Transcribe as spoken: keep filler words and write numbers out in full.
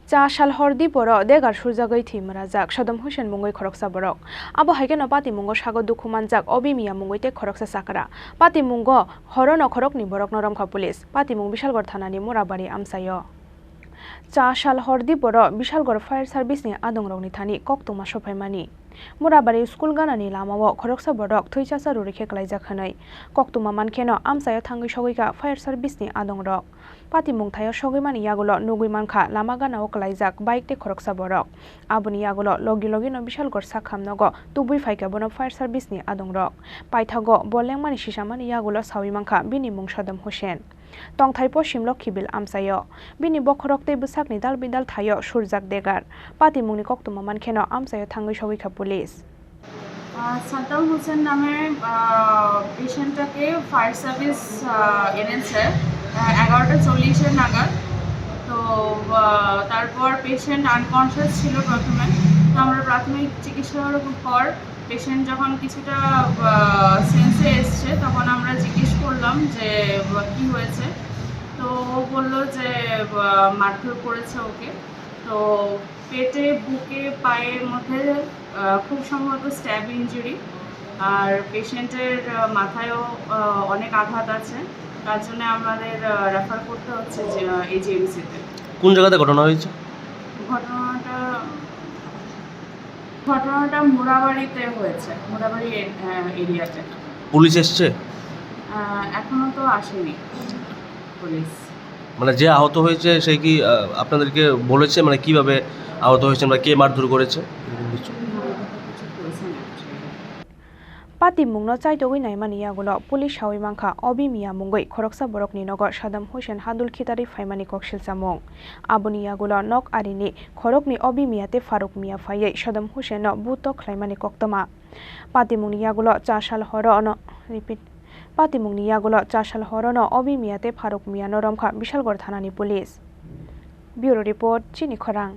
Cha sal hor diporo degar surjagwi thwi mwnajak Sodom Hussein mungwi khoroksa borok. Abo hai kheno patimungo sago dukhu manjak Obi Mia mungwi tei khoroksa chakra. Patimungo horono khoroknwi borokno romkha police. Patimung Bishalgarh thanani Murabari amchaio. Cha sal hor diporo Bishalgarh fire service ni adongrokni thani koktwma sophaimani. Murabari school ganani lamao khoroksa borok thwi chacha rwrwi khe klaijak hwnwi koktwma mankheno amchaio thangwi sogwi kha fire service ni adongrok. Patimung thaio sogwi mani yagulo nugwi mankha lama ganao klaijak bike tei khoroksa borok. Aboni yagulo logi logino Bishalgarh sakham nogo tubui phaikha bono fire service ni adongrok. Paithago bo lengmani sisamani yagulo sawi mankha bini mung Sodom Hussein. Tongthai Poschim Lokhibil amchaio. Bini bokhorok tei bwsakni dal bidal thaio surjak degar. Patimungni koktwma mankheno amchaio thangwi sogwi kha police. আহ, সাদ্দাম হোসেন নামের পেশেন্টটাকে fire service এনেছে আহ, এগারোটা চল্লিশের নাগাদ। তো আহ, তারপর patient unconscious ছিল প্রথমে। তো আমরা প্রাথমিক চিকিৎসার পর পেশেন্ট যখন কিছুটা সেন্সে এসছে, তখন আমরা জিজ্ঞেস করলাম যে আহ, কি হয়েছে। তো ও বলল যে আহ, মারধর করেছে ওকে। তো পেটে, বুকে, পায়ের মধ্যে আহ, খুব সম্ভবত স্ট্যাব ইনজুরি। আর পেশেন্টের আহ, মাথায়ও আহ, অনেক আঘাত আছে, তার জন্য আমাদের রেফার করতে হচ্ছে এজিএমসিতে। কোন জায়গাতে ঘটনা হয়েছে? ঘটনাটা ঘটনাটা মুরাবাড়িতে হয়েছে, মুরাবাড়ি এ- আহ, এরিয়াতে। পুলিশ এসছে? আহ, এখনো তো আসেনি পুলিশ। মানে, যে আহত হয়েছে, সে কি আহ, আপনাদেরকে বলেছে, মানে, কিভাবে আহত হয়েছে, মানে, কে মারধর করেছে, এরকম কিছু? না, আমাকে তো কিছু বলছে না actually। Patimungno chaitogwi naimani yagulo police sawi mankha Obi Mia mungwi khoroksa borokni nogo Sadam Hussein hadul khitarwi phaimani koksil chamung. Aboni yagulo nok arini khoroknwi Obi Mia tei Faruk Mia phaiwi Sadam Hussein no buto khlaimani koktwma. Patimungni yagulo cha sal horo ono, repeat, patimungni yagulo cha sal horono Obi Mia tei Faruk Mia no romkha Bishalgarh thanani police. Bureau report, Chini Khorang.